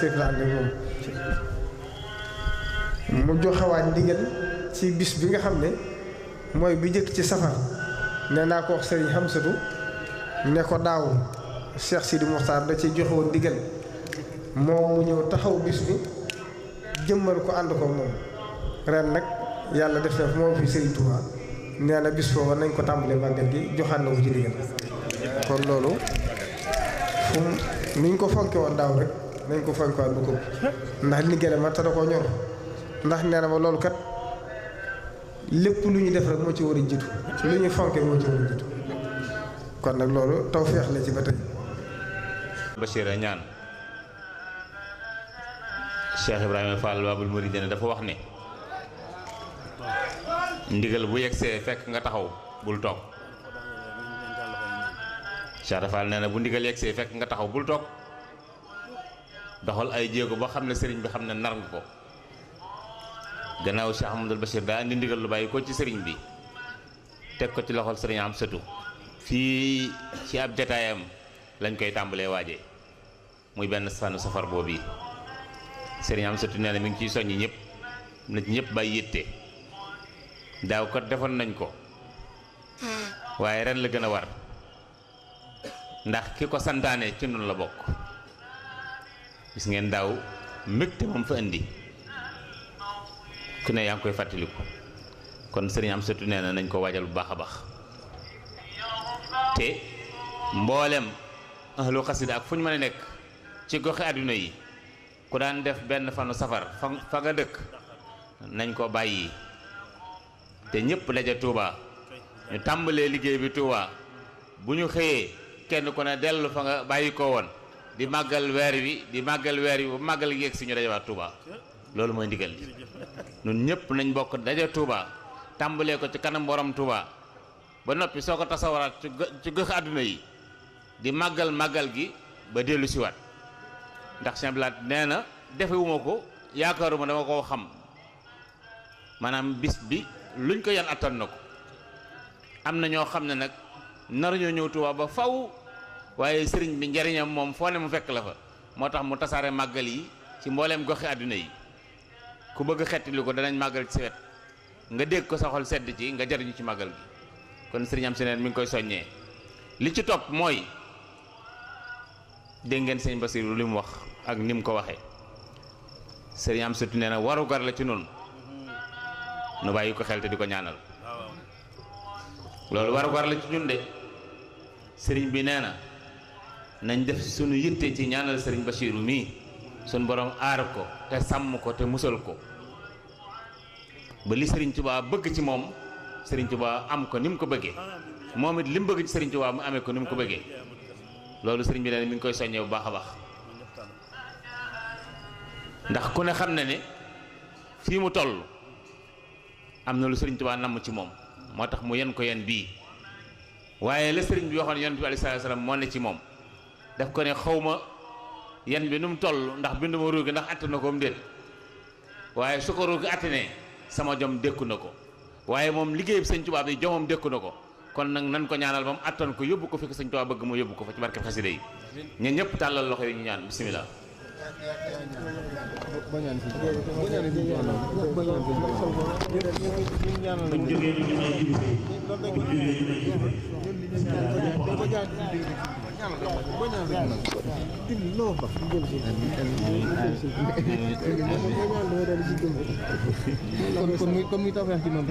Pastef la ànd ak moom mu joxewaat ndigal ci bis bi nga xam ne mooy bi njëkk ci safar nee naa ko wax sëriñ Hamsatu ne ko daaw Cheikh Sidi Mokhtar da ci joxewoon ndigal moom mu ñëw taxaw bis bi jëmmal ko ànd ko moom ren nag yàlla def na moom fi Sëriñ Touba nee na bis booba nañ ko tàmbalee màggal gi joxaat na ko ci ndigal kon loolu fu niñ ko fonke woon daaw rek nañ ko fonke woon bu ko ndax liggéey ma te da koo ñor ndax nee na ma loolu kat lépp lu ñu def rek moo ci war a jiitu lu ñu fonke moo ci war a jiitu kon nag loolu tawfeex la ci ba tey. Bachir a ñaan Cheikh Ibrahima Fall Babul Mouridina dafa wax ne ndigal bu yegsee fekk nga taxaw bul toog Cheikh Fall nee na bu ndigal yegsee fekk nga taxaw bul toog doxal ay jéego ba xam ne sëriñ bi xam ne nar nga ko gannaaw Cheikh Amadou Bachir daa indi ndigal lu bàyyi ko ci sëriñ bi teg ko ci loxol sëriñ Amsatu fii ci ab jataayam lañ koy tàmbalee waaje muy benn fanu safar boobu sëriñ Amsatu nee na mi ngi ciy soññi ñëpp na ci ñëpp bàyyi yitte daaw kat defoon nañ ko waaye ren la gën a war ndax ki ko santaane ci noonu la bokk gis ngeen daaw mbégte moom fa indi ku ne yaa ngi koy fàttaliku kon sëriñ Amsatu nee na nañ ko waajal bu baax a baax te mboolem ahlu xasida ak fu ñu mën a nekk ci goxi àdduna yi ku daan def benn fanu safar fa nga dëkk nañ ko bàyyi te ñëpp daje Touba ñu tàmbalee liggéey bi Touba bu ñu xëyee kenn ku ne dellu fa nga bàyyi ko woon di màggal weer wi bu màggal gi yegg si ñu dajewaat Touba loolu mooy ndigal li ñun ñëpp nañ bokk daje Touba tàmbalee ko ci kanam borom Touba ba noppi soo ko tasawaraat ci gox àdduna yi di màggal gi ba dellu siwaat ndax Sëñ Blaat nee na defewuma ko yaakaaruma dama koo xam maanaam bis bi luñ ko yan attan na ko am na ñoo xam ne nag naruñoo ñëw Touba ba faw waaye sëriñ bi njariñam moom foo ne mu fekk la fa moo tax mu tasaare màggal yi ci mbooleem goxi àdduna yi ku bëgg xettili ko danañ màggal ci sa wet nga dégg ko sa xol sedd ci nga jariñu ci màggal gi kon sëriñ am seneen mi ngi koy soññee li ci topp mooy dégg ngeen sëñ Basiru li mu wax ak ni mu ko waxee sëriñ am sëtu nee na warugar la ci noonu nu bàyyi ko xel te di ko ñaanal loolu warugar la ci ñun de sëriñ bi nee na nañ def suñu yitte ci ñaanal sëriñ Basiru mii suñ borom aar ko te sàmm ko te musal ko ba li sëriñ Tuubaa bëgg ci moom sëriñ Tuubaa am ko ni mu ko bëggee moom it li mu bëgg ci sëriñ Tuubaa mu amee ko ni mu ko bëggee loolu sëriñ bi nee na mi ngi koy soññee bu baax a baax ndax ku ne xam na ne fii mu toll am na lu sëriñ Tuubaa namm ci moom moo tax mu yen ko yen bii waaye la sëriñ bi waxoon yonent bi alayhi salaam moo ne ci moom daf ko ne xawma yen bi nu mu toll ndax bindu ma ruugi ndax att na ko mu déet waaye su ko ruugi attanee sama jom dékku na ko waaye moom liggéey bi sëñ Tuubaa bi jomam dékku na ko kon nag nan ko ñaanal ba mu attan ko yóbbu ko fi ko sëñ Tuubaa bëgg mu yóbbu ko fa ci barke xasida yi ñun ñëpp tàllal loxo yi ñu ñaan bisimilah. kon muy tawfeex ci moom